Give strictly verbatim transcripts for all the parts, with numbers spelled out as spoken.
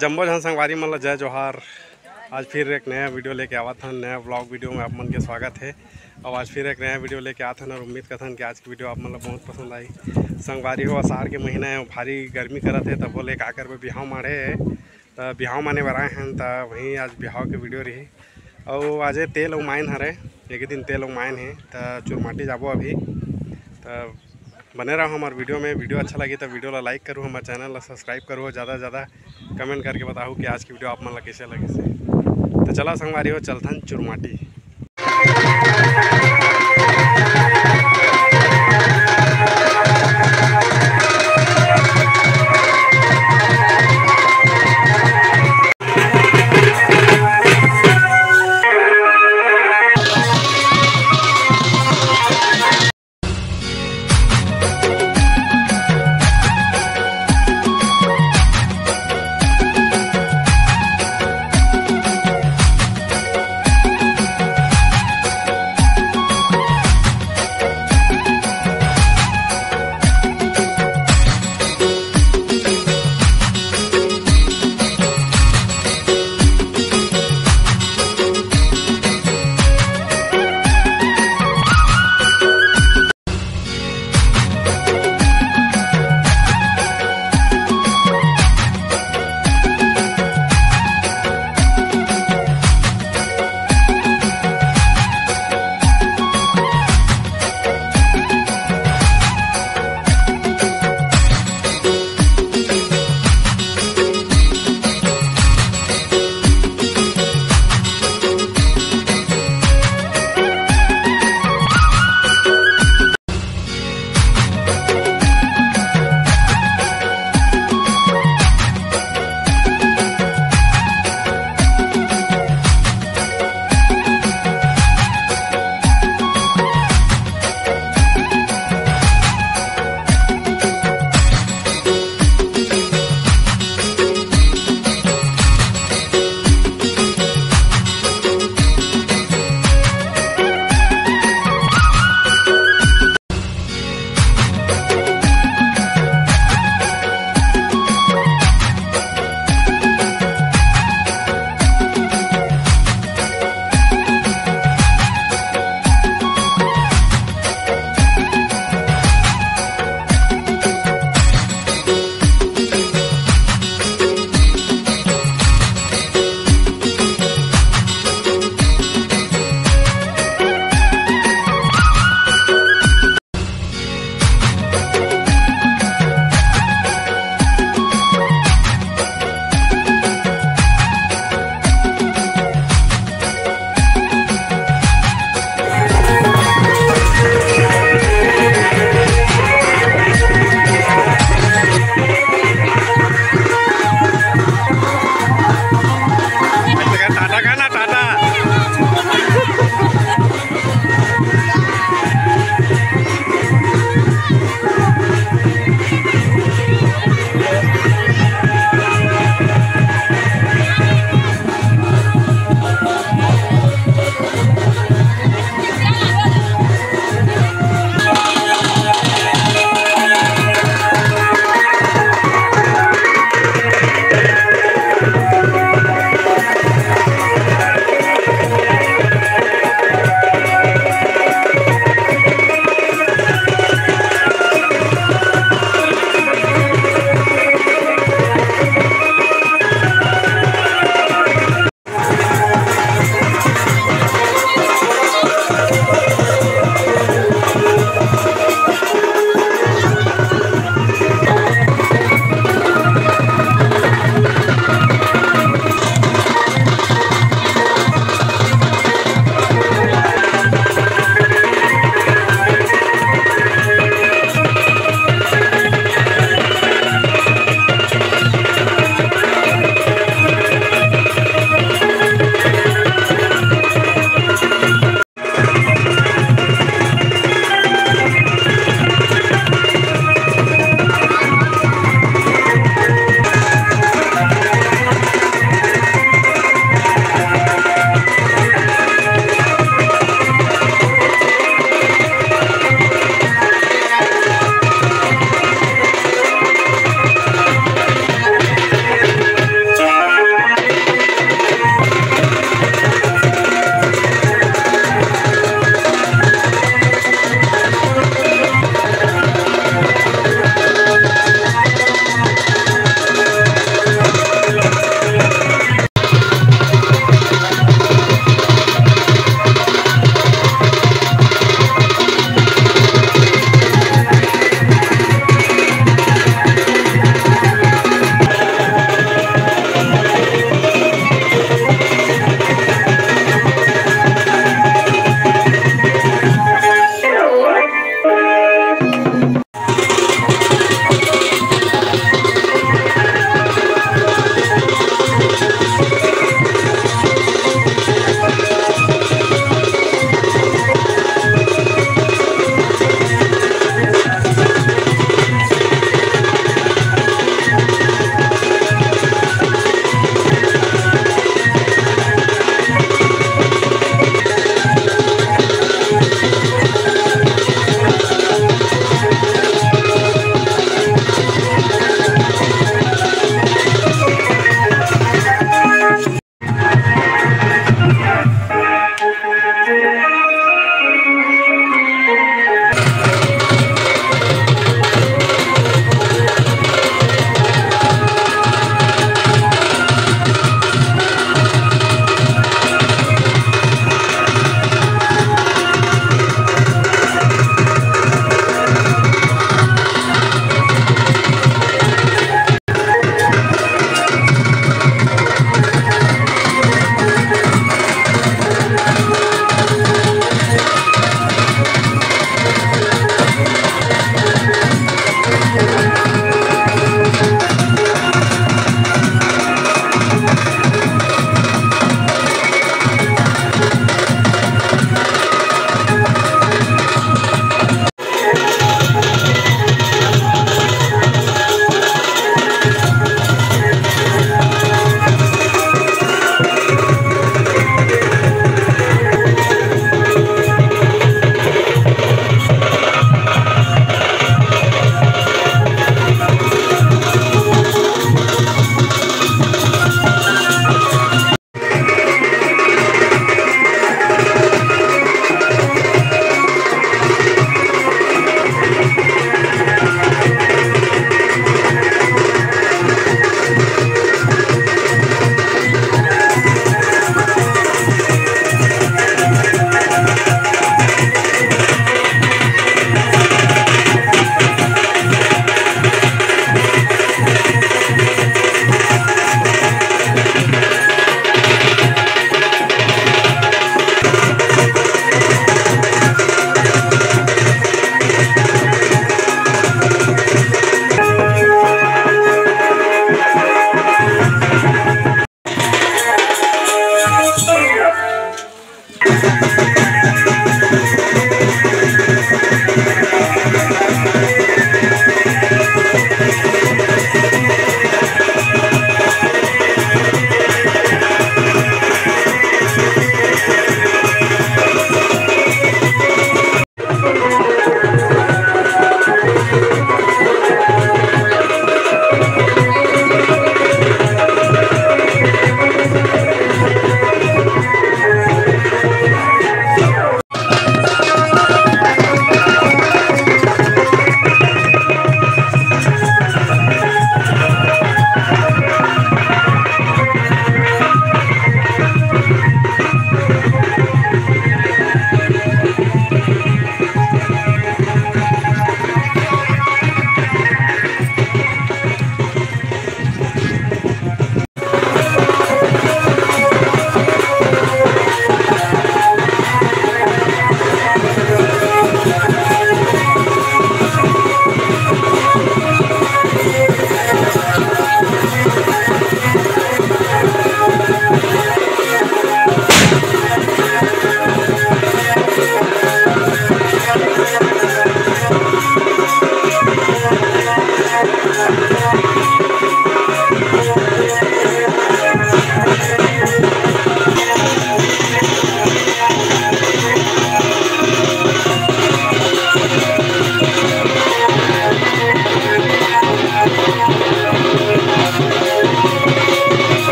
जम्मो झन संगवारी मन ल जय जोहार। आज फिर एक नया वीडियो लेके आवत हन, नया व्लॉग वीडियो में आप मन के स्वागत है। और आज फिर एक नया वीडियो लेके आत हन और उम्मीद करथन कि आज की वीडियो आप मन ल बहुत पसंद आई। संगवारी हो, असार के महीना है, भारी गर्मी करत है, तब बोले का करबे, बिहाव माड़े है, त बिहाव माने बर आए हन, त वहीं आज बिहाव के वीडियो रही। और आजे तेल उमायन हरे, एक दिन तेल उमायन है, त चुरमाटी जाबो अभी। त बने रहो हमार वीडियो में। वीडियो अच्छा लगी तो वीडियो ला लाइक करो, हमारे चैनल ला सब्सक्राइब करो, ज़्यादा से ज़्यादा कमेंट करके बताओ कि आज की वीडियो आप मन ला कैसे लगे से। तो चला संगवारी हो, चलथन चुरमाटी।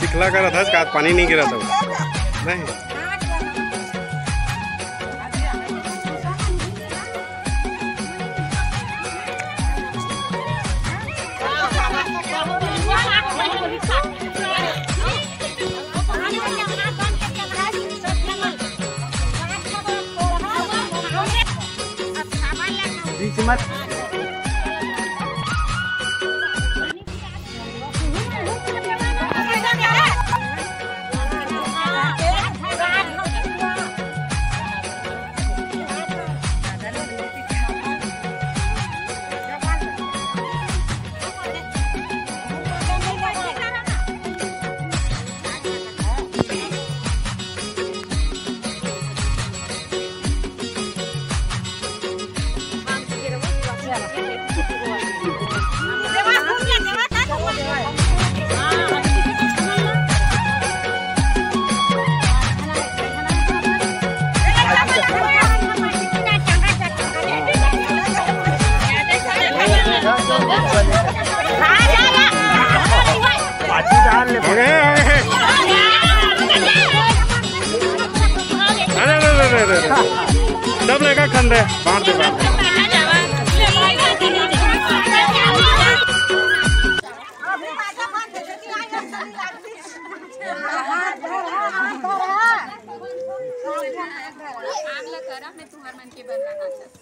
चिखला करत हस का, पानी नहीं गिरत हे? नहीं। बीच मत। पाछू डाल ले। अरे, अरे। अरे, अरे, अरे, अरे, अरे। सब लेकर खंदे, बांट दे, बांट दे। आग लगा रहा, मैं तुम्हार मन के बनना नाचत।